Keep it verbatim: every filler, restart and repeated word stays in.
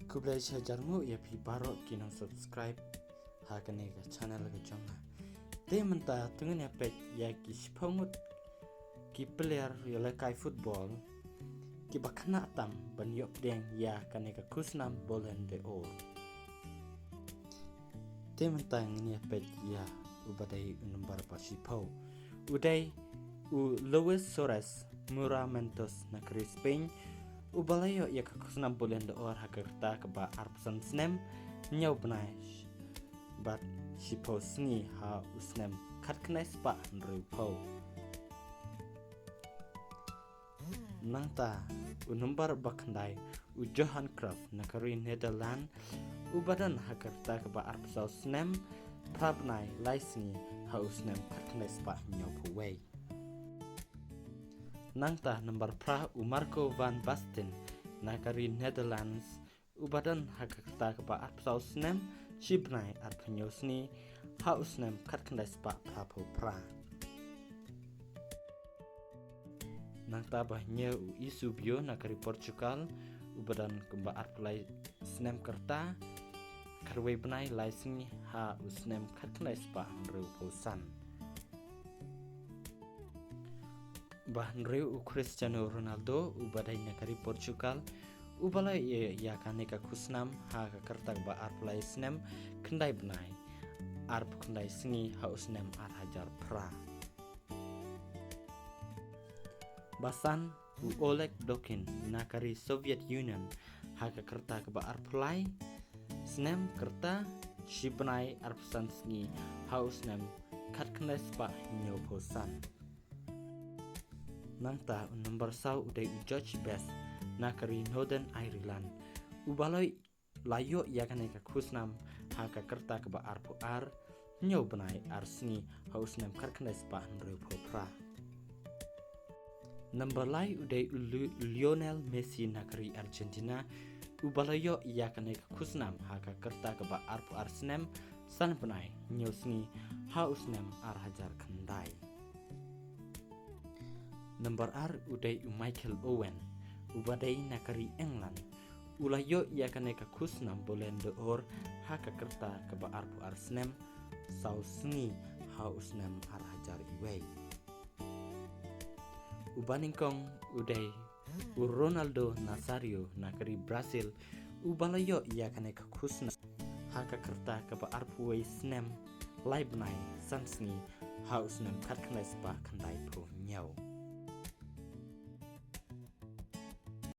Khublei shihajar nguh ïa phi baroh ki nong subscribe ha kane ka channel ka jong nga. Te mynta to ngin ïa peit ïa ki shiphew ngut ki player ïalehkai football kiba khynnah tam ban ïoh pdiang ïa kane ka khusnam Ballon d'Or. Te mynta ngin ïa peit ïa uba dei u nombar ba shiphew. U dei u Luis Suarez Muramentos na ka ri Spain, uba la ïoh ïa ka khusnam Ballon d'Or ha ka rta kaba arphew san snem, hynñiew bnai bad shiphew sngi ha u snem khatkhyndai spah hynriewphew. Nangta u nombar ba khyndai u Johan Cruijff na ka ri Netherlands, uba don ha ka rta kaba arphew saw snem, phra bnai lai sngi ha u snem khatkhyndai spah hynñiewphew wei. Nangta nombar phra u Marco van Basten na ka ri Netherlands, uba don ha ka rta kaba arphew saw snem, shi bnai arphew hynñiew sngi ha u snem khatkhyndai spah phraphew phra. Nangta ba hynñiew u Eusebio na ka ri Portugal, uba don kumba arphew lai snem ka rta, khatwei bnai lai sngi ha u snem khatkhyndai spah hynriewphew san. Ba hynriew u Cristiano Ronaldo, uba dei na ka ri Portugal, uba la ïoh ïa kane ka khusnam ha ka rta kaba arphew lai snem, khyndai bnai arphew khyndai sngi ha u snem ar hajar phra. Ba san u Oleg Dokin na ka ri Soviet Union, ha ka rta kaba arphew lai snem ka rta, shi bnai arphew san sngi ha u snem khatkhyndai spah hynñiewphew san. Nangta u nombar saw u dei u George Best na ka ri Northern Ireland, uba la ïoh ïa kane ka khusnam ha ka rta kaba arphew ar, hynñiew bnai ar sngi ha u snem khatkhyndai spah hynriewphew phra. Nombar lai u dei u Lu-, Lionel Messi na ka ri Argentina, uba la ïoh ïa kane ka khusnam ha ka rta kaba arphew ar snem, san bnai hynñiew sngi ha u snem ar hajar khyndai. Nombar ar u dei u Michael Owen, uba dei na ka ri England, u la ïoh ïa kane ka khusnam Ballon d'Or ha ka rta kaba arphew ar snem, saw sngi ha u snem ar hajar wei. Uba nyngkong u dei u Ronaldo Nazario na ka ri Brazil, uba la ïoh ïa kane ka khusnam ha ka rta kaba arphew wei snem, lai bnai san sngi ha u snem khatkhyndai spah khyndaiphew hynñiew.